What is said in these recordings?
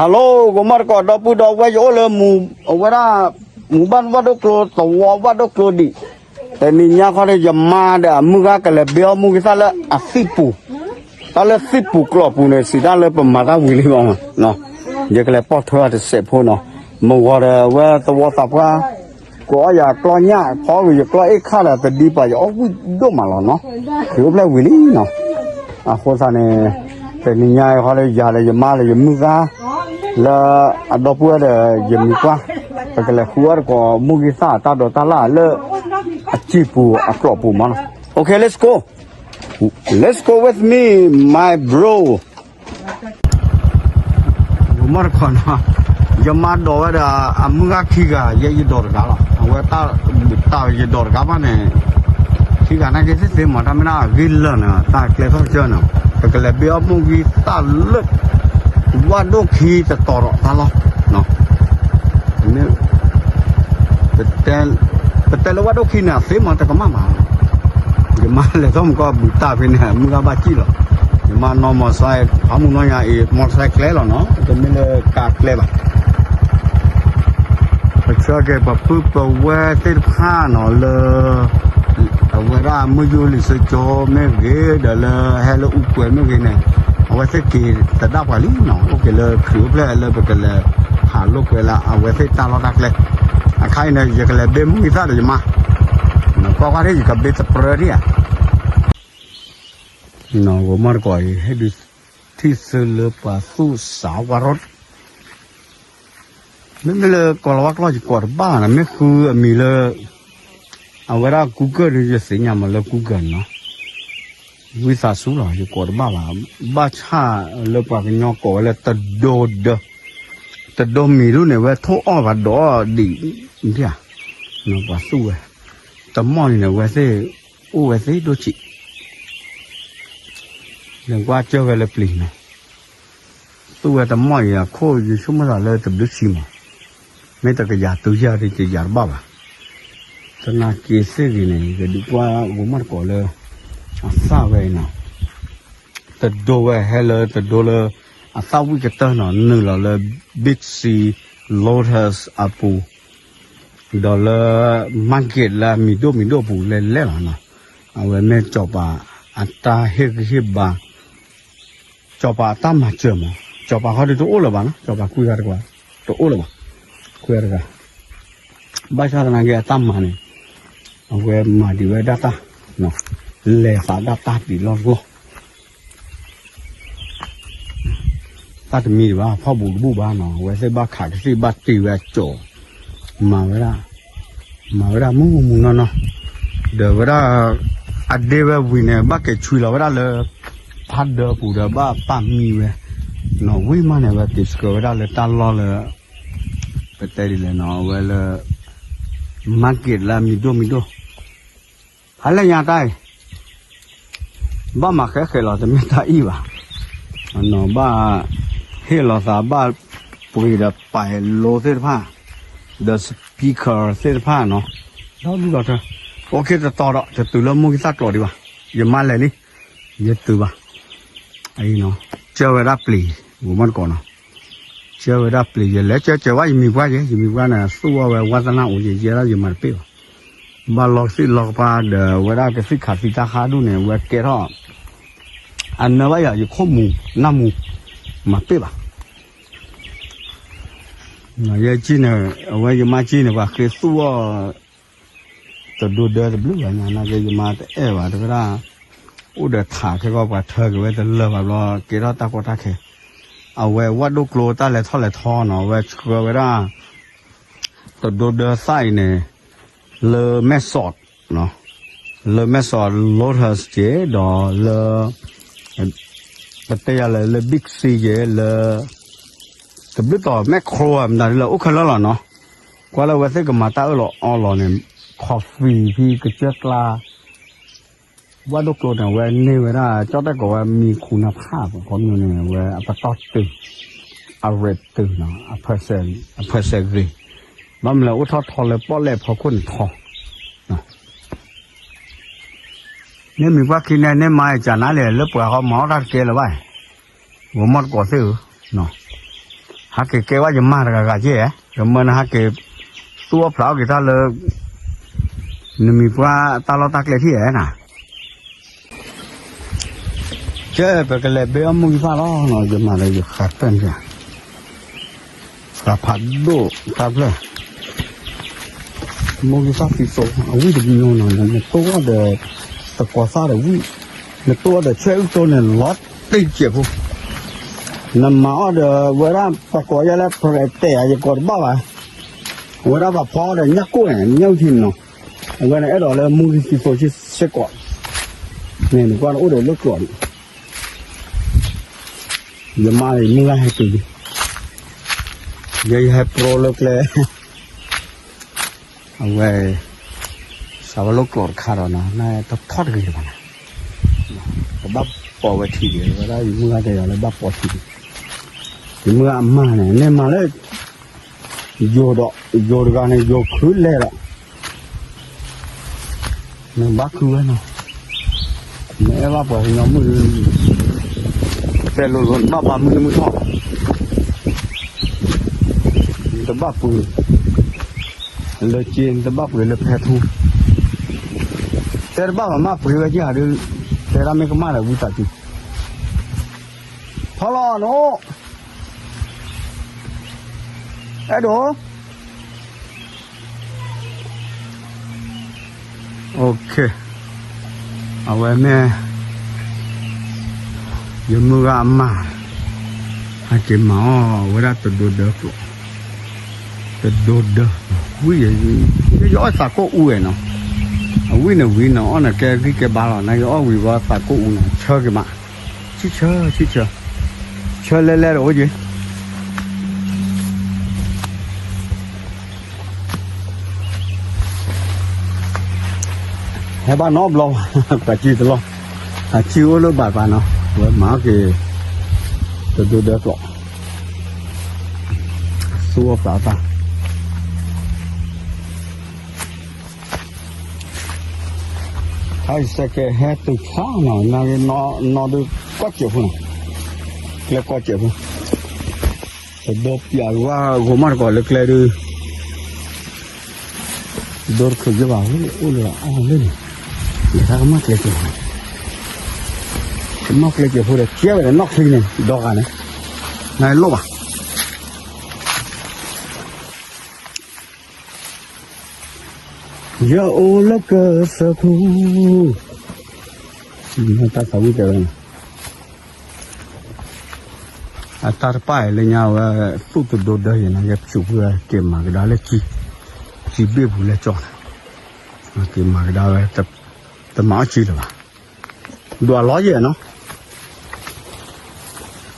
Hello ဂီၤမီၢ်တကိး ဒီပုၢ်ဒီဝဲၢ် ယအိၣ်လၢမူ အဝဲဒၣ် မူဘၣ်ဝၣ်ဒိၣ်ကျိ သဝီဝၣ်ဒိၣ်ကျိဒံး, တနံၤညါခီဒီး ယမါဒီးအမုၢ်ဂၤကလဲၤဘ့အီၣ်မူကသၣ်လၢအသံၣ်ပူၤ, တၢ်လၢသံၣ်ပူၤကျိာ်ပူၤန့ၣ် စံးတၢ်လၢပမၤတၢ်ဝံၤလံဘၣ်မး, ယကလဲၤပိာ်ထွဲအီၤတစဲးဖိနီၤ, မဂီၤဒီးအဝဲသဝီသးပှၢ် ကိးအီၣ်ယၤကျီညၣ် ဖီဂ့ၤယကျီအ့ၣ်ခါဒီး တဒံပာ်ယအီၣ်ဝံၣ်ဒိၣ်မးလီၤနီၤ, ဃ့အိၣ်ဖျဲၣ်ဝံၤလံနီၤ, အဃိသတးန့ၣ် တနံၤညါအံၤခီဒီး ယၤဒီးယမါဒီးယမုၢ်ဂၤ လၢအဒီပုၢ်ဝဲၢ်ဒီးယမံၤပှၢ်, ပကလဲၤဃုအီၣ်တကိး မူကသၣ်အတၢ်ဒိးတၢ်လၣ်လၢ အစံၣ်ပူၤအကျိာ်ပူၤမးနီၤ, Okay, let's go, let's go with me, my bro. မီၢ်တခီနီၤ, ယမါဒိးဝဲဒီးအမုၢ်ဂၤခံဂၤ ယဲယဒိးတဂၤလီၤ, အဝဲတၢ်ဘူၣ်တၢ်ယဒိးတဂၤဘၣ်န့ၣ်, ခံဂၤနာ်က့သ့ၣ်သ့မး တၢ်မ့ၢ်ဒၣ်အဂ့ၢ်လၢာ်န့ၣ် တၢ်ကျဲထီၣ်ကစၢၢ်န့ၣ်, ပကလဲၤဘ့အီၣ်မူကသၣ်လၢ ဝၣ်ဒိၣ်ခံတတီၤဒီးတၢ်လီၢ်, မ့ၢ် ပတဲလၢဝၣ်ဒိၣ်ခံန့ၣ် အသ့မးတကမၣ်ဘၣ်, ယမါလဲၤထီၣ်မူကီၢ်ဘူၣ်တၢ်ဖဲန့ၣ် မုၢ်ဂၤဘၣ်စံၣ်လီၤ, ယမါနီၢ်မီၤစဲ ဖးမုၢ်နီၢ်ညါအံၤ မီၤစဲကျဲလီၤနီၤ, တမ့ၢ်လၢကါကျဲဘၣ် ပဆၢက့ၤပပုၢ်ပဝဲၢ်သ့ၣ်တဖၣ်နီၤလၢ အဝဲဒၣ်မုၢ်ယူၢ်လံာ်စိကၠိမ့ၢ်ဂ့ၤ ဒီးလၢဟဲလၢအူကွဲးမ့ၢ်ဂ့ၤန့ၣ်, အဝဲသ့ၣ်က့ၤတဒၣ်ပှၤလံနီၤ, အိၣ်က့ၤလၢခရံာ်အိၣ်ဖျဲၣ်လၢပကလဲၤဟးလိာ်ကွဲလၢအဝဲသ့ၣ်တၢ်လီၢ်တၢ်ကျဲ, အခါအံၤန့ၣ် ယကလဲၤဘ့မူကသၣ်ဒီးယမါ, ကွၢ်ကွၢ်ထံၣ်ယကဘ့သပြၢထံၣ်ဧါ ဂီၤမီၢ်တကိးအံၤ ဟဲဒုးထံၣ်သုလၢပှၤသူၣ်စးဝါရီၣ်, မ့မ့ၢ်လၢကီၢ်လီၤဝါကျီၢ် ယကိးတဘၣ်ဘၣ်နီၤ, မ့ၢ်ဃုအမံၤလၢ အဝဲဒၣ် Google ဒီး ယသ့ၣ်ညါမးလၢ Google နီၤ, ဝံသးစူၤလီၤ ယကိးတဘၣ်ဘၣ်, ဘၣ်ဆၣ်လၢပှၤကညီကိးဝဲလၢတဒိဒီး, တဒိမံၤဒိၣ်န့ၣ် ဝဲထိၣ်အီၣ်ဘၣ်ဒီးဒံး, ပှၤသူၣ်ဝဲ, တမီၢ်န့ၣ် ဝဲသ့ၣ်အိၣ်ဝဲသ့ၣ်ဒိၣ်ဆံး လဲၤကွၢ်ကၢၢ်ဝဲလၢပျံၤန့ၣ်, သူၣ်ဝဲတမီၢ်အံၤအခိၣ် ယဆိကမိၣ်သးလၢတဘျုးဆံမး, မ့ၢ်တကယၤတုၤယၤဒီး ယယၤတဘၣ်ဘၣ်, သနာ်က့သ့ၣ်ဂ့ၤန့ၣ် ယကဒုးကွၢ်ဂီၤမီၢ်တကိးလၢ အသၣ်ဝဲအံၤနီၤ, တဒိဝဲဟဲလၢတဒိလၢ အသၣ်ဝံၣ်ကတၢၢ်နီၤ နုာ်လီၤလၢ Big C Lotus အပူၤ ဒီးလၢ market လၢအမံၤဒိၣ်မံၤဒိၣ်ပူၤလဲၤလဲၣ်လီၤနီၤ, အဝဲမ့ၢ်စီၤပၤအတၢ်ဟ့ၣ်ဂံၢ်ဟ့ၣ်ဘါ, စီၤပၤအတၢ်မၤစၢၤမး, စီၤပၤခီဒုးတအိၣ်လၢၤဘၣ်နီၤ, စီၤပၤကွံဂၤတကွၢ်, တအိၣ်လၢၤဘၣ်, ကွံဂၤတဂၤ, ဘၣ်ဆၣ်သနာ်က့အတၢ်မၤန့ၣ်, အဝဲမၤဒံးဝဲဒၣ်တၢ်, လဲၤသးဒၣ်တၢ်ဒံးလီၢ်လီၢ် တၢ်တမံၤဒံးဘၣ် ဖီၣ်ဘူးတဘူၣ်ဘၣ်နီၤ, အဝဲသ့ၣ်ဘၣ်ခးကသံၣ်ဘၣ်တ့ဝဲအကၠိၤ, မၤဝဲဒၣ်, မၤဝဲဒၣ်မုၢ်မုၢ်နီၢ်နီၢ်, ဒီးဝဲဒၣ်, အဒ့ဝဲဝံၤန့ၣ် ဘၣ်က့ၤဆွံလီၤဝဲဒၣ်လၢ, ဖးဒၢပူၤဒီးဘၣ်ပာ်မံဝဲ, နီၤဝံၤမးန့ၣ် အဝဲက့ၤဆှၢဝဲဒၣ်လၢတၢ်လီၢ်လၢ, ပတဲဒ်လဲၣ်နီၤ အဝဲလၢ market လၢအမံၤဒိၣ်မံၤဒိၣ် ဖးလဲၢ်ညါတၢ်အံၤ, ဘၣ်မၤဃဲဃဲလီၤ တမ့ၢ်တၢ်အံၣ်ဘၣ်, ဘၣ်ဟ့ၣ်လီၤသးဘၣ်ပှ့ၤဒီး ပာ်လိသ့ၣ်တဖၣ်, ဒီး speaker သ့ၣ်တဖၣ်နီၤ, ဒီဒူၣ်ဒီထၢ, အိၣ်ခ့တတီၤဒီး တတုၤလၢမိၢ်ကသၣ်ကျိးဒံးဘၣ်, ယမါလဲၤလံ, ယတုၤဘၣ်, ကၢဝဲဒၣ်ပျံၤ, ဂိၤမီၢ်တကိးနီၤ ကၢဝဲဒၣ်ပျံၤ ယလဲၤကၢကၢဘၣ်ယမံၤပှၢ်ယဲ ယမံၤပှၢ်န့ၣ် သူၣ်အီၣ်ဝဲဝါသနၣ်အိၣ်ယဲ ယဲဒၣ်ယမၤတပ့ၢ်ဘၣ်, ဘၣ်လီၤကသံၣ်လီၤကပၤဒီး ဝဲဒၣ်ကသံၣ်ခးသံတၢ်ခါဒူၣ်န့ၣ် ဝဲကဲထီၣ်, အနၢဘၣ်ယၤ ယခိၣ်မူၤနၢ်မူၤ, မၤပ့ၢ်ဘၣ်, ယဲကံန့ၣ် အဝဲယမါကံန့ၣ် ပှၤဃ့သူၣ်အီၣ် တဒိဒၢတဘျုးဘၣ်ညါ နာ်က့ယမါတအဲၣ်ဘၣ် တဝဲဒၣ်, အိၣ်ဒီးထးခဲကီၢ် ပှၤထၢက့ၤဝဲတလၢာ်ဘၣ်ဘျီ ကဲထီၣ်တၢ်ကီတၢ်ခဲ, အဝဲဝၣ်ဒိၣ်ကျိတၢ်လဲၤထီၣ်လဲၤထီနီၤ အဝဲဆှၢဝဲဒၣ်, တဒိဒၢသၣ်အံၤန့ၣ်, လၢမဲၢ်စီး, လၢမဲၢ်စီး Lotus က့ၤ ဒီးလၢ ပတဲယၤလၢ လၢ Big C က့ၤ လၢ တဘျုးတီၤ မဲၣ်ခရိမတၤဒ်လဲၣ် အိၣ်ခဲလၢာ်လီၤနီၤ, ကွၢ်လၢအဝဲသ့ၣ်ကမၤတၢ်အၢၣ်လီၤအီလီၤန့ၣ်, coffee ဖဲကစၢၢ်ကျါ, ဝၣ်ဒိၣ်ကျိန့ၣ် အဝဲန့ၢ်ဝဲဒၣ် ကၠီၣ်တဲၣ်ကိးဝဲမံၤခူနၢ်ဖး ခီမ့ၢ်န့ၣ် အဝဲအပတီၢ်တုၤ, အရ့တုၤနီၤ, အဖၢၣ်စဲးဂ့ၤ, ဘၣ်မနုၤလဲၣ် အိၣ်ထီၣ်ထီလၢပီၣ်လဲၣ်ဖီခိၣ်န့ၣ်ထီ န့ၢ်မံၤပှၢ်ခံန့ၣ် န့ၢ်မါအံၤကနၤလဲၣ် လၢပှၤဃီမၤအီၣ်တၢ်တကဲလၢၤဘၣ်, ဂီၤမီၢ်တကိးသ့ၣ်ဧၢ, တ ဟဲက့ၤကဲဝဲယမါတဂၤဂၤက့ၤ, ယမၢနဟဲက့ၤ သူၣ်အီၣ်ဖျးအီၣ်က့ၤတၢ်လၢ နမံၤပှၢ်တၢ်လီၢ်တၢ်ကျဲထံၣ်ဧါနၤ. ကဲ ပကလဲၤဘ့အီၣ်မူကံသၣ်လီၤနီၤ, ယမၤလၢယဃးတၢ်န့ၣ်, ဃးဖးဒိၣ်တၢ်ဖျၢၣ် မူကံသၣ်သံသိ အဝံၣ်တမံၤနီၤ, နတိၢ်အီၣ်ဒီး သကိးသၣ်ဒီးဝံၣ်, နတိၢ်အီၣ်ဒီးဆဲအုၣ်တိၢ်န့ၣ် လီၤတံၢ်စဲးဖိ, နမၤအီၣ်ဒီးဝဲဒၣ်ပှၤကိးယဲလၢ ပတဲယၤယကိးတဘၣ်ဘၣ်, အဝဲဒၣ်ပှၤဖီအီၣ်ဒီးညၣ်ကိၣ်န့ၣ် ညၣ်အုၣ်ထံနီၤ, အဝဲန့ၣ်အဲၣ်ဒိးလၢမူကံသံသိစ့ၢ်ကီး, န့ၣ်နကွၢ်နအိၣ်ဒီးလၢကျိးန့ၣ် ယမါန့ၣ် မုၢ်ဂၤဟဲတုၤလံ, ယဲယဟဲပျီလၢကျဲ အဝဲ စးဝဲလိာ်ကျိာ်တခါဒီးနီၤ, နတထီၣ်တဂ့ၤတဘၣ်နီၤ, ကဘၣ်ပိာ်ဝဲထံဒံး, ဝဲဒၣ်ယမုၢ်ဂၤတဲယၤလၢဘၣ်ပိာ်ထံဒံး, ယမုၢ်ဂၤအမါန့ၣ် န့ၢ်မၤလၢ ယိၤဒီး ယိၤတဂၤန့ၣ် ယိၤခုလဲၤဒီး နဘၣ်ခုဝဲနီၤ, နအဲၣ်ဘၣ်ပှၤကညီမုၣ်, တဲလိၤလိၤ နဘၣ်ပာ်မုၢ်နံၤမုၢ်ထီၣ်, နတဘၣ်ပှ့ၤလၢက့, နတဘၣ်ပှ့ၤလၢဖဲထူ, တဲတဘၣ်ပှၤမ့ၢ်ပှ့ၤဝဲက့ၤဧါဒီး, တဲဒၣ်မ့ၢ်ကမၣ်ဒီးဝံသးစူၤ, ဖီလီၤနအိၣ် အဲၣ်ဒိး အဝဲမ့ၢ် ယမုၢ်ဂၤအမါ, ဟဲက့ၤမၤအီၣ်ဝဲဒၣ်တဒိဒၢကျိး, တဒိဒၢ, ဝံၣ်ယဲ, ယအီၣ်သးကိၣ်အူဝဲနီၤ, အဝံၣ်န့ၣ်ဝံၤနီၤ အီၣ်န့ၣ်ကဲဂံၢ်ကဲဘါလီၤ, နယအီၣ်ဝံၤဝဲသးကိၣ်အူနီၤ ဆၢက့ၤမး, ဆံဆၢ ဆံဆၢ, ဆၢလဲလဲတအိၣ်က့ၤ ဟဲဘၣ်နီတဘျီ, ပှၤကံတလီၢ်, အကံအိၣ်လၢဘၣ်ပာ်နီၤ, ဝဲမၤအီၣ်က့ၤ တဒိဒၢကျိး, သူအီၣ်ပာ်တၢ်, ဟဲစဲးကဲဟဲတုၤဖျါနီၤ, နီၢ်ဒုးကီၢ်စဲးဖိနီၤ, ကျဲကီၢ်စဲးဖိ, တဒိပၠးဝါဂိၤမးတကိးလၢကျဲဒုး ဒိတချုးယဘၣ်ဝဲအိၣ်လၢအီၣ်လၢန့ၣ်, ယတၢ်ကမၣ်ကျဲးစၢး, ကမၣ်ကျဲးစၢးဖိဒီးကဲဝဲဒီးနီၣ်ချံန့ၣ် ဒီဂၤန့ၣ်, နလိၣ်ဘၣ်, ယအိၣ်လၢကစၢၢ်ခိၣ်, တၢ်သးဝံၣ်တဲဝဲန့ၣ် အတၢ်တပၣ်အံၤလၢညါဝဲ သူၣ်တဒိဒၢယဲနီၤ, ယဖျိးဖုက့ၤမၤကဒါလၢကံ, ကံဘ့ၣ်ပူၤလၢကၠီန့ၣ်, က့ၤမၤကဒါဝဲ, တမၤအီၣ်ကံလၢၤဘၣ်, ဒွးလီၤယဲနီၤ,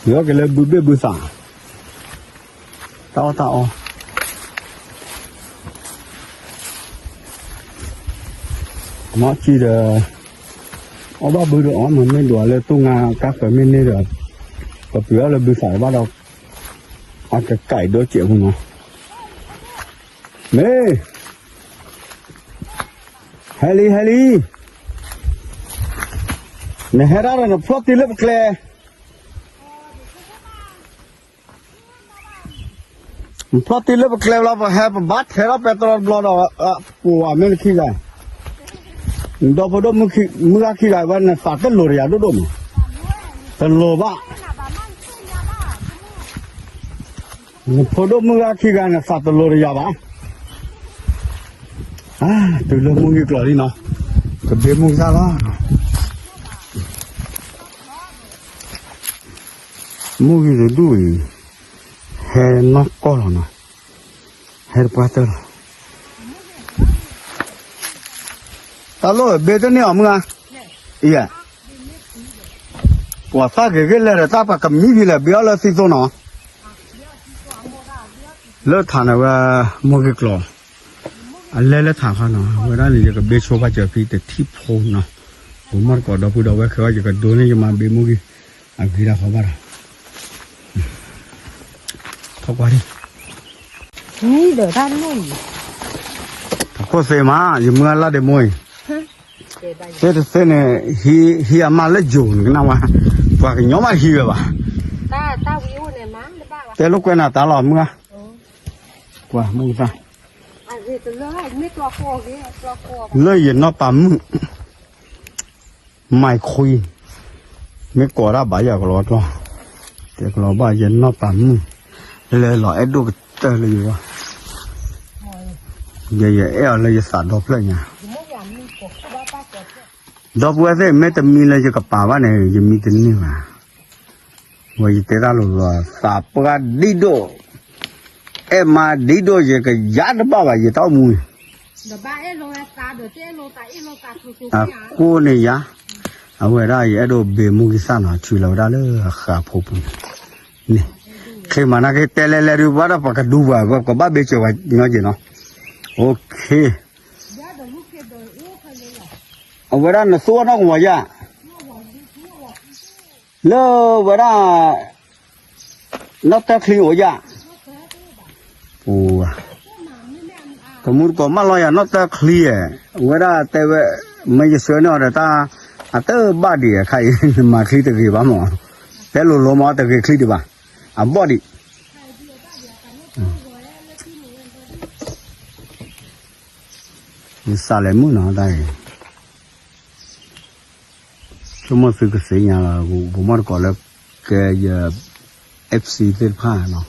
ယအီၣ်က့ၤလၢဘုဘ့ၣ်ဘုသး, တၢ်အီၣ်တၢ်အီ မၤကံဒီး အီၣ်ဘၣ်ဘုဒီးအီၣ်မး, မ့ၢ်ဒွးလၢသူၣ်ငါကါဃၢၤမ့ၢ်န့ၢ်ဒီး ပပှ့ၤအီၣ်လၢဘုသးတဘၣ်ဒီး အကကဲဒိၣ်စဲးဖိနီၤ, မ့ၢ် ဟဲလံ ဟဲလံ, နဟဲဒၣ်ဒီးနဖျီၣ်တံၢ်လၢပကျဲ နဖျီၣ်တံၢ်လၢပကျဲလီၤ, ပဟဲပဘၣ်ထဲးထီၣ်ပဲတြီတဘျီဒီး ပှၤမ့ၢ်နခံဂၤ, နဒီဖိဒိၣ်မုၢ်ဂၤခံဂၤဝဲ နသးတလိၤတယၤဒိၣ်ဒိၣ်မး, တလိၤဘၣ်, နဖိဒိၣ်မုၢ်ဂၤခံဂၤ နသးတလိၤတယၤဘၣ်, တုၤလၢမူဂံၢ်ကျိးလံနီၤ, ကဘ့မူဂံၢ်သၣ်လီၤ မူဂံၢ်တဒူၣ်အံၤ ဟဲနီၢ်ကီၢ်လီၤနီၤ, ဟဲတပှၢ်တၢၢ်လီၤ, တၢ်လိၣ်ဘ့တန့ၢ်အီၤမုၢ်ဧါ, အံၤ, ပှၤသၣ်ဂ့ၤဂ့ၤလဲၤဒီးတၢ်ပှၤကမံဖံးလဲၣ် ဘ့အီၣ်လၢသံသိနီၤ, လၢထးန့ၣ်ဝဲ မူဂံၢ်ကျိး အလဲၤလၢထးခီနီၤ, ဝဲဒၣ်န့ၣ် ယကဘ့ဆိဖးစၢၤဖံတထံၣ်ဖိနီၤ, ပမီၢ်တကိးဒီပုၢ်ဒီဝဲၢ်ခဲအံၤ ယကဒိးန့ၢ်ယမါဘ့မူဂံၢ် အဂ့ၤဒၣ်ဃီဘၣ်ဒီး ထီၣ်ကွၢ်ဒံး, ထီၣ်ခိၣ်သ့မး ယမုၢ်အလၣ်ဒ့မိၢ်အံၤ, သ့တသ့န့ၣ် ဟံးအမါလၢယိၤန့ၣ်ကနၣ်ဝဲ, ပှၤကညီမးဟံးဝဲဘၣ်, တၢ်ဝံၤအိၣ်န့ၣ်မးတဘၣ်ဘၣ် တဲလိာ်ကွဲနၤတၢ်လီၤမုၢ်ဧါ, ကွၢ်မုၢ်သၣ်, လၢယနီၢ်ပၤမုၣ်, မၤခွံ, မ့ၢ်ကိးဒၣ်ဘၣ်ယၤကလီၤကျီ, တဲကလီၤဘၣ်ယနီၢ်ပၤမုၣ်, လၢလီၤအဲၣ်ဒိၣ်ကတၢၢ်လၢယဂီၢ်, ယအဲၣ်အီၤလၢယသးဒီဖျၢၣ်ညါ, ဒီပုၢ်ဝဲၢ်သ့ၣ် မ့ၢ်တမံလၢယကပာ်ဘၣ်န့ၣ် ယမံတန့ၢ်ဘၣ်. ဝဲယတဲတၢ်လိၤလိၤ သးပှၢ်ဒ်ဒိၣ်, အဲၣ်မါဒ်ဒိၣ် ယကယါတဘၣ်ဘၣ် ယတၢ်အိၣ်မူန့ၣ်, အဃိန့ၣ်ယါ, အဝဲဒၣ်ယအဲၣ်ဒိးဘ့မူဂံၢ်သၣ်နီၤ ထုးလီၤဝဲဒၣ်လၢအဃးဖိပူၤန့ၣ်, န့ၣ်, ခဲမးနာ်က့တဲလဲၤလဲၤဒုး ဘၣ်ဒီးပှၤကဒူပှၤ ပှၤကဘၣ်ဘ့ကၢၤပှၤညီက့ၤနီၤ, အိၣ်ခ့ အဝဲဒၣ်နသူအီၣ်နီၢ်ကဝီၤယါ, လၢဝဲဒၣ် နီၢ်တၢ်ချံအိၣ်ယါ, ပူၤ, တမူတကိးမၢလီၤယၤ နီၢ်တၢ်ချံဧၢ, အဝဲဒၣ်တဲဝဲ, မ့ၢ်ယဆှၢန့ၢ်အီၤဒီးတၢ်, အတဘၣ်ဒံးအခါအံၤ နမၤချံတဂ့ၤဘၣ်မး, တဲလိၤလိၤမးတဂ့ၤချံဒံးဘၣ်, အဘီၣ်ဒံး ယစးလဲၤမုၢ်နီၤတၢ်အံၤ, ဆိကမိၣ်သုကသ့ၣ်ညါလီၤ ပမီၢ်တကိးလၢကဲယ FC သ့ၣ်တဖၣ်နီၤ,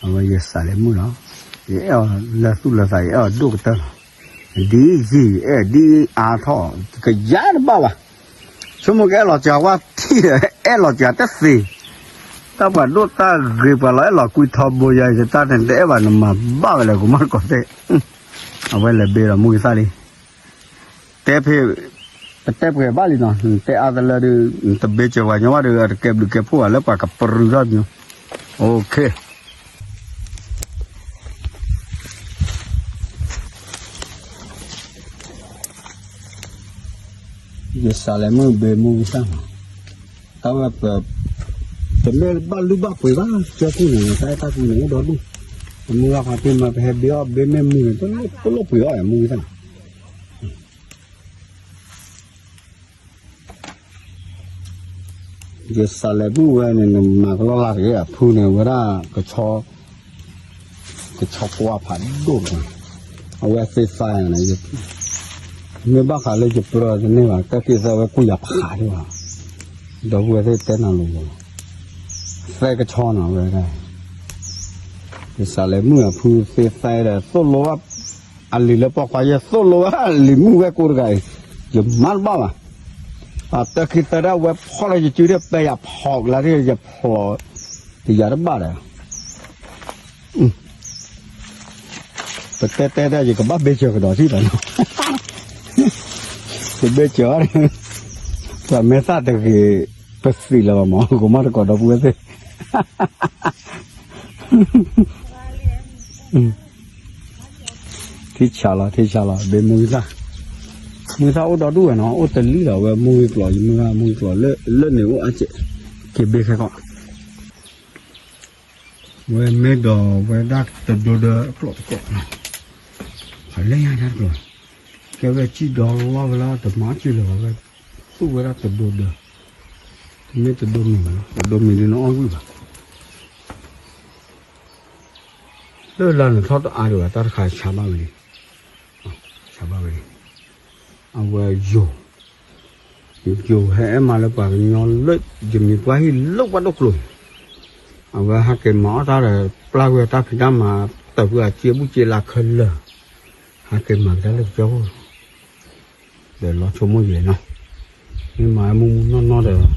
အဝဲယစးလဲၤမုၢ်လီၤ, ယအဲၣ်အီၤလၢသူၣ်လၢသး ယအဲၣ်အီၤဒိၣ်ကတၢၢ်လီၤ, ဒ်ယံာ်ယအဲၣ်ဒ်အါထီၣ် ကယါတဘၣ်ဘၣ်, ဆိကမိၣ်ကအဲၣ်လီၤစှၤဝါထံၣ်ဒီး အဲၣ်လီၤစှၤတသ့, တၢ်ပှၤဒိၣ်တၢ်ဂ့ၤ ပှၤလီၤအဲၣ်လီၤကွံထီဘိယၤ ယတၢ်န့ၣ်တအဲၣ်ဘၣ် နမၤဘၣ်ဝဲလဲၣ် ကမၢ်တကိးသ့ၣ်, အဝဲလဲၤဘ့ဒီးမူဂံၢ်သၣ်လံ, တဲဖဲ, ပတဲပှဲၤဘၣ်လံနီၤ နတဲအါတလၢဒီး နတဘ့ကၢၤပှၤညီဘၣ်ဒီး အတကဲဘျုးကဲဖှိၣ်ဘၣ်လၢပှၤကပြုၢ်ထီၣ်ပညီ, အိၣ်ခ့ ယစးလဲၤမုၢ်ဘ့မူဂံၢ်သၣ်မး, တၢ်ဝဲပ, တမ့ၢ်ဘၣ်လုၢ်ဘၣ်ပှ့ၤဘၣ် ကၢၢ်ကူၣ်န့ၣ် တၢ်အဲၣ်တၢ်ကွံန့ၣ် အိၣ်ဒီဒူၣ်, ပမုၢ်ဂၤဖးတ့ၢ်မး ပဟဲဘ့အီၣ်ဘ့မ့ၢ်မုၢ်န့ၣ် ပလိၣ်ပှ့ၤအီၣ်မူဂံၢ်သၣ် ယစးလဲၤမုၢ်ဝဲန့ၣ် နမၤကလီၢ်လၢ်တဂ့ၤအဖုန့ၣ် ဝဲဒၣ် ကဆီကွၢ်ဖးဒိၣ်တဂၤ, အဝဲသ့ၣ်သၣ်န့ၣ်, မ့ၢ်ဘၣ်ဃးလၢယပြၢတန့ၢ်ဘၣ် ကဲက့ၤသၢဝဲကူၣ်ယၤဖးဒိၣ်လီၤ, ဒီပုၢ်ဝဲၢ်သ့ၣ်တဲနၤလိၤလိၤ, သဲကဆီနီၤဝဲဒၣ်, ယစးလဲၤမုၢ်အဖုသ့ၣ်သၣ်ဒီး သိၣ်လိဘၣ် အလံၤလၢပိာ်ခွါယဲ သိၣ်လိဘၣ်အလံၤမုၢ်ဝဲကိးတဂၤအံၤ, ယမၤတဘၣ်ဘၣ်, အတၢ်ခံသၢဒၣ်ဝဲဖီၣ်လၢယစုဒီး ပဲယၤဖီၣ်ကလါဒီး ယဖျိး တယၤတဘၣ်ဒီး ပတဲတဲဒၣ် ယကဘၣ်ဘ့ကၢၤကဒီးထံၣ်ဒီးနီၤ, ပဘ့ကၢၤ, ပှၤမဲာ်သၣ်တဂ့ၤ, ပသံးလၢၤဘၣ်မး ကမၢ်တကိးဒီပုၢ်ဝဲၢ်သ့ၣ် ထံဆးလီၤ ထံဆးလီၤ ဘ့မူဂံၢ်သၣ်, မူဂံၢ်သၣ်အိၣ်ဒီဒူၣ်ဝဲနီၤ အိၣ်တလံလီၤ ဝဲမူဂံၢ်ကျိာ် ယမုၢ်ဂၤမူဂံၢ်ကျိာ် လၢန့ၣ်အိၣ်အါကဲး, က့ၤဘ့ခဲကီး ဝဲမ့ၢ်ဒီးဝဲဒၣ်တဒိဒီးအကျိာ်တကိး, ဖးလဲၢ်ညါတၢ်တကျိာ်, ကဲဝဲစံၣ်ဒီလီၢ်ဝဲလၢတမၤအီၣ်စ့လၢၤဘၣ်ဝဲ, သူၣ်ဝဲဒၣ်တဒိဒီး, မ့ၢ်တဒိမံၤဘၣ်နီၤ တဒိမံၤဒ်နအီၣ်ဝံၣ်ဘၣ် လၢလါနထီၣ်တအါဒံးဘၣ် တၢ်တခါဆါဘၣ်ဝဲလံ, ဆါဘၣ်ဝဲလံ, အဝဲယိၤ, ယိၤဟဲအဲၣ်မးလၢပှၤကညီလၢ ယမံၤပှၢ်ဟံၣ်လၢပှၢ်ဒိၣ်ကျိၤ, အဝဲဟဲက့ၤမၤအီၣ်တၢ်ဒီး ပျၢ်ကွံာ်အတၢ်ဖံးတၢ်မၤ တၢ်ဖုအစ့ဘူၣ်စ့လၢခဲလၢာ်, ဟဲက့ၤမၤကဒါလၢကစၢၢ်ခိၣ် ဒီးလီၤဆိကမိၣ်ယဲၤနီၤ, မ့ၢ်မၤမုၢ်မုၢ်နီၢ်နီၢ်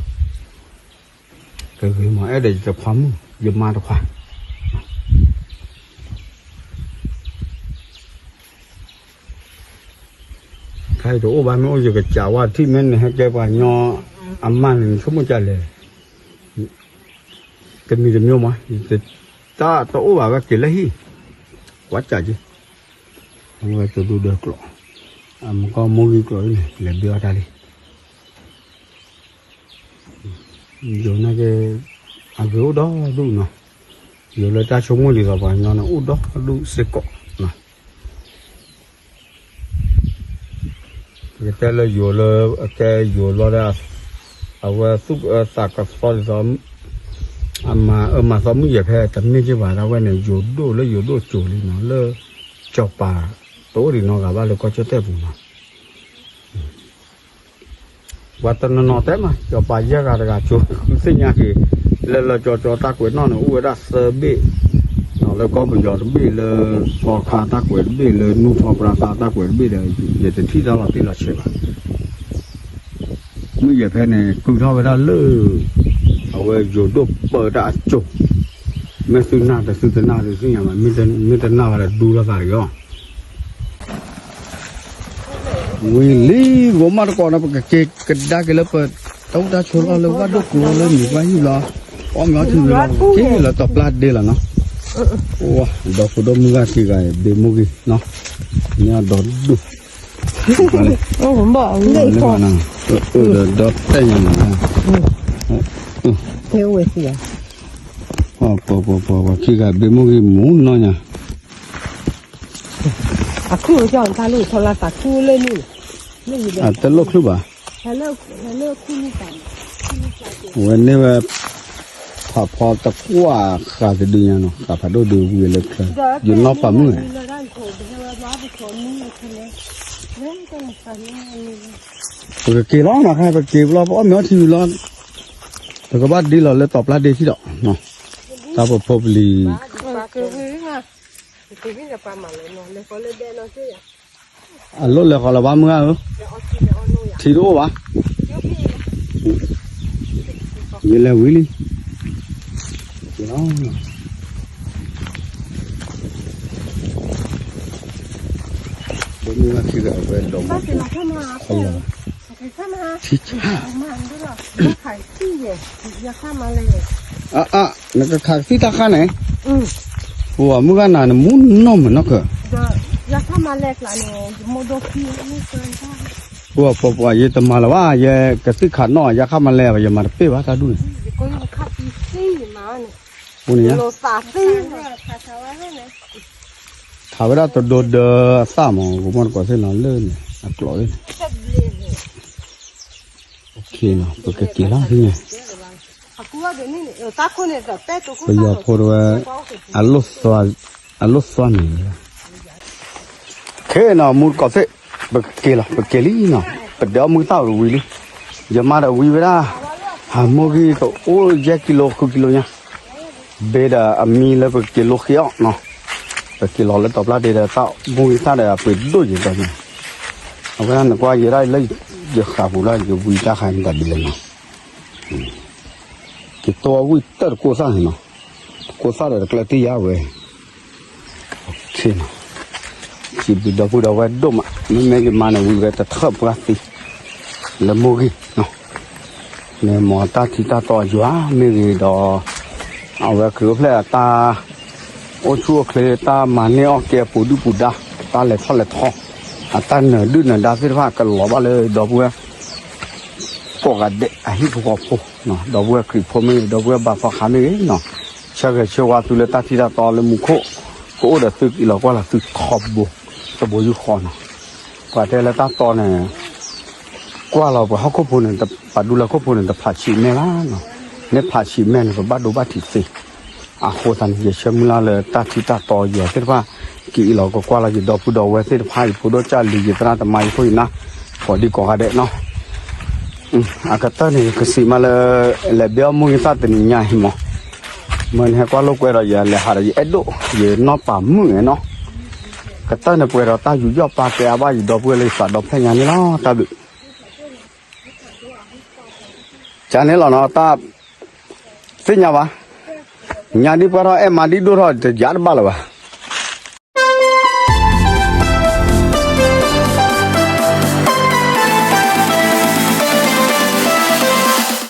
ဒီး ကဂ့ၤမၤအဲၣ်ဒီးယတခွါမုၣ် ယမါတခွါ, ခဲအံၤတအိၣ်ဘၣ် မ့ၢ်အိၣ်ယကစးဝါထံၣ် မ့ၢ်နဟဲကဲပှၤကညီအမါန့ၣ် နဆိကမိၣ်ကလဲၣ်, တမံၤတမံၤမး ယတၢ်တအိၣ်ဘၣ်ဝဲက့ၤလၢဟံၣ်, ကွၢ်စးက့ၤ, အဝဲတဒိဒီးကျိာ်, အမကီၢ်မိၢ်ဂံၢ်ကျိာ်န့ၣ် လဲၤဘ့အီၣ်တၢ်လံ ယိၤန့ၣ်က့ အဂ့ၤအိၣ်ဒီဒူၣ်နီၤ, ယိၤလၢတၢ်ဆိကမိၣ်ဒ်သိးပှၤကညီန့ၣ် အိၣ်ဒီဒူၣ်စ့ၢ်ကီးနီၤ, ပကတဲလၢယိၤလၢ အကဲယိၤလီၤဒီး အဝဲသူၣ်အသးကသီဒ်သိး အမၤအၢမၤသီမုၣ်ယဲၢ်ဖဲတမ့ၢ်က့ၤဘၣ်ဒၣ်ဝဲန့ၣ် ယိၤဒိၣ်လၢယိၤဒိၣ်ကၠိၤလံနီၤ လၢ စီၤပၤ တအိၣ်ဒံးနီတဂၤဘၣ်လၢကီၢ်ကၠီၣ်တဲၣ်ပူၤနီၤ. ပှၤတနီၤနီၤတဲမး စီၤပၤယဲၢ်ဂၤတဂၤကၠိၤ ဃုသ့ၣ်ညါက့ၤ လၢလၢကၠီကၠီတၢ်ကွဲးနီၣ်န့ၣ် အိၣ်ဝဲဒၣ်သၢဘ့ၣ်, လၢကီၢ်ပယီၤတဘ့ၣ် လၢသီခါတၢ်ကွဲးတဘ့ၣ် လၢနူၢ်ထီပြါသါတၢ်ကွဲးတဘ့ၣ်ဒီး ယတထံၣ်တၢ်လီၤတံၢ်လီၤဆဲးဘၣ်. မုၣ်ယဲၢ်ဖဲန့ၣ် ကုၢ်ထီၣ်ဝဲဒၣ်လၢ အဝဲယိၤဒိၣ်ပၢတၢ်အကၠိၤ, မ့ၢ်သုနၢ်တသုတနၢ်တသ့ၣ်ညါဘၣ်, မ့ၢ်တနၢ်ဘၣ်ဒီးဒူလိာ်သးတဂ့ၤအီၤ. ဝံၤလံဂိၤမးတကိးနီၤ ပကက့ၤကဒါက့ၤလၢပတၢ်အိၣ်တၢ်ဆိးလီၢ်လၢဝၣ်ဒိၣ်ကိးလၢမုၢ်ပှၢ်ဟံၣ်လီၤ, အီၣ်မ့ၤအီထံဝံၤလီၤ ပက့ၤလီၤတီၤပျၢ်ဒ့လီၤနီၤ. အိၣ်ဝဲ ဒီဖိဒိၣ်မုၢ်ဂၤခံဂၤ ဘ့ၣ်မိၢ်ဂ့ၤနီၤ, မ့ၢ်အဒီဒူၣ် အိၣ်ဘၣ် လၢဘၣ်နီၤ, အၢ ဒီးဒီတဲာ်ညါနီၤ, ပှၤပှၤပှၤပှၤခံဂၤဘ့ၣ်မိၢ်ဂ့ၤမူနီၢ်ညါ, အခုကြောင့် တၢ်လို့ ထော်လာသး ခုလို့ မုၢ် အတလိၣ်ချုးဘၣ်, ဝဲန့ၢ်ဝဲ ဖးဖီတကွၢ်ဃာ်တဒုညါနီၤ, ဃာ်ဖးဒိၣ်ဒုဝံၤလၢချၢ, ယနီၢ်ပာ်မုၣ်န့ၣ်, ပကက့ၤလီၤနီၤ, ခဲပက့ၤဘျီ ပအီၣ်မ့ၤအီထံဝံၤလီၤ, ပကဘၣ်ဒ့လီၤလၢတီၤပျၢ်ဒ့ထံဒီး, တၢ်ပဖိပလံၤ အလိၣ်လဲၤဃီလၢၤဘၣ်မုၢ်ဧၢ, ထံတအိၣ်ဘၣ်, ယလဲၤဝံၤလံ, ဘၣ်မုၢ်ဘၣ်ထံဒီးအဝဲဒီးမၤ, ထံဆါ အအ နကခးကသံၣ်တၢ်ဃၣ်န့ၣ်, ပှၤမုၢ်ဂၤနၤနမူနီၢ်မုာ်နီၢ်ကၢ, ပှၤပှၤပှၤ ယတမၤလၢၤဘၣ်, ယကသံၣ်ခးနီၢ် ယါခါမၤလဲၣ်ဘၣ် ယမၤတပ့ၢ်ဘၣ်တၢ်ဒူၣ်န့ၣ်, ပူန့ၣ် ထးဝဲဒၣ်တဒိဒီးအသၣ်မး ကမီၢ်တကိးသ့ၣ်နီၤလၢန့ၣ် အကျိးသ့ၣ်န့ၣ်, ပကက့ၤလီၤသ့ၣ်န့ၣ်, ပယီၤဖိတဝဲ အလိၣ်သွါန့ၣ်, ခဲနီၤ မူတကိးသ့ၣ်, ပကက့ၤလီၤ ပက့ၤလံနီၤ, ပဒဲအီၣ်မုၢ်သၣ်ဝံၤလံ, ယမါဒီးဝံၤဝဲဒၣ်, ဟးမိၢ်ဂံၢ်တအိၣ်ယဲၢ်ကံလိ ဃုကံလိညါ ဘ့ၣ်ဒီးအမံလၢပကက့ၤလိဃ့အီၤနီၤ, ပက့ၤလီၤလၢတီၤပျၢ်ဒ့ဒီးတၢ်မိၢ်ဂံၢ်သၣ်ဒီးအပှ့ၤဒိၣ်ယဲၢ်ဒီးန့ၣ်, အဝဲဒၣ်နကွၢ်ယဲဒၣ်လၢယဃာ်ပူၤလၢယဝံတၢ်ဃာ်န့ၣ်တၢ်ဒ်လဲၣ်နီၤ, က့ၤတိဝံတၢ်တကိးသၣ်န့ၣ်နီၤ, တကိးသၣ်ဒီးတကျဲတ့ၢ်ယါဝဲ နီၤ, စံးဘျုးဒီပုၢ်ဒီဝဲၢ်ဒိၣ်မး မ့မ့ၢ်ယမါန့ၣ်ဝံၤဝဲတထၢၣ်ပှၢ်သံ လၢမိၢ်ဂံၢ်နီၤ, မ့ၢ်မ်တၢ်ထံတၢ်တီယွၤမ့ၢ်ဂ့ၤဒီး, အဝဲခရံာ်အိၣ်ဖျဲၣ်အတၢ် အိၣ်ဆူၣ်အိၣ်ချ့ တၢ်မၤန့ၢ်အီၣ်ကဲပူၤဒုၣ်ပူၤဒါ တၢ်လဲၤထီၣ်လဲၤထီ အတၢ်နၢၤဒုၣ်နၢၤဒါသ့ၣ်တဖၣ်ကလီၤဘၣ်လၢဒီပုၢ်ဝဲၢ် ကိးဂၤဒဲးအဟံၣ်ဖိဃီဖိ, ဒီပုၢ်ဝဲၢ်ခရံာ်ဖိမ့ၢ်ဂ့ၤ ဒီပုၢ်ဝဲၢ်ဘါသီခါမ့ၢ်ဂ့ၤနီၤ, ဆၢဂ့ၤဆၢဝါသုလၢတၢ်ထံတၢ်တီလၢမူခိၣ် ကအိၣ်ဒီးသုကအံးလီၤကွၢ်လီၤသုထီဘိ တဘိယူၢ်ဃီနီၤ, ပှၤတဲလၢတၢ်တီန့ၣ် ကွၢ်လီၤပှၤဟီၣ်ခိၣ်ဖိန့ၣ် ပှၤဒူလၢခိၣ်ဖိန့ၣ် တဖးဆံးမဲၣ်ဘၣ်နီၤ, မ့ၢ်ဖးဆံးမဲၣ်န့ၣ် ပဘၣ်ဒိဘၣ်ထံးသ့, အဃိသတးန့ၣ် ယဆၢမုၢ်လၢ်လၢတၢ်ထံတၢ်တီယွၤသ့ၣ်တဖၣ် ကအံးလီၤကကွၢ်လီၤယဒီပုၢ်ဒီဝဲၢ်သ့ၣ်တဖၣ် ယဖိဒိၣ်ကၢ်လံၤ ယသရၣ်သမါ ယခိၣ်ယနၢ် ကိးဒံကိးဂၤဒဲးနီၤ, အကတၢၢ်န့ၣ် ကစံးမးလၢ လဲၤဘဲအီၣ်မူဂံၢ်သၣ်တနံၤညါဟံၣ်မး, မ့ၢ်နဟဲကွၢ်လိာ်ကွဲဒီးယလဲၤဟးဒီးယအဲၣ်ဒိၣ် ယနီၢ်ပၤမုၣ်န့ၣ်နီၤ, ကတၢၢ်န့ၣ်ပှဲၤဒီးတၢ်ယူးယီၣ်ပာ်ကဲအါဘၣ်ယဒီပုၢ်ဝဲၢ်လၢယသးဒီဖျၢၣ်ညါန့ၣ်လီၤ တၢ်ဘျုး ကန့ၣ်လီၤနီၤ တၢ်သ့ၣ်ညါဘၣ်, ညါဒ်ပှဲၤထီၣ်အဲၣ်မါဒ်ဒိၣ်ထီၣ်တယါတဘၣ်လၢၤဘၣ်,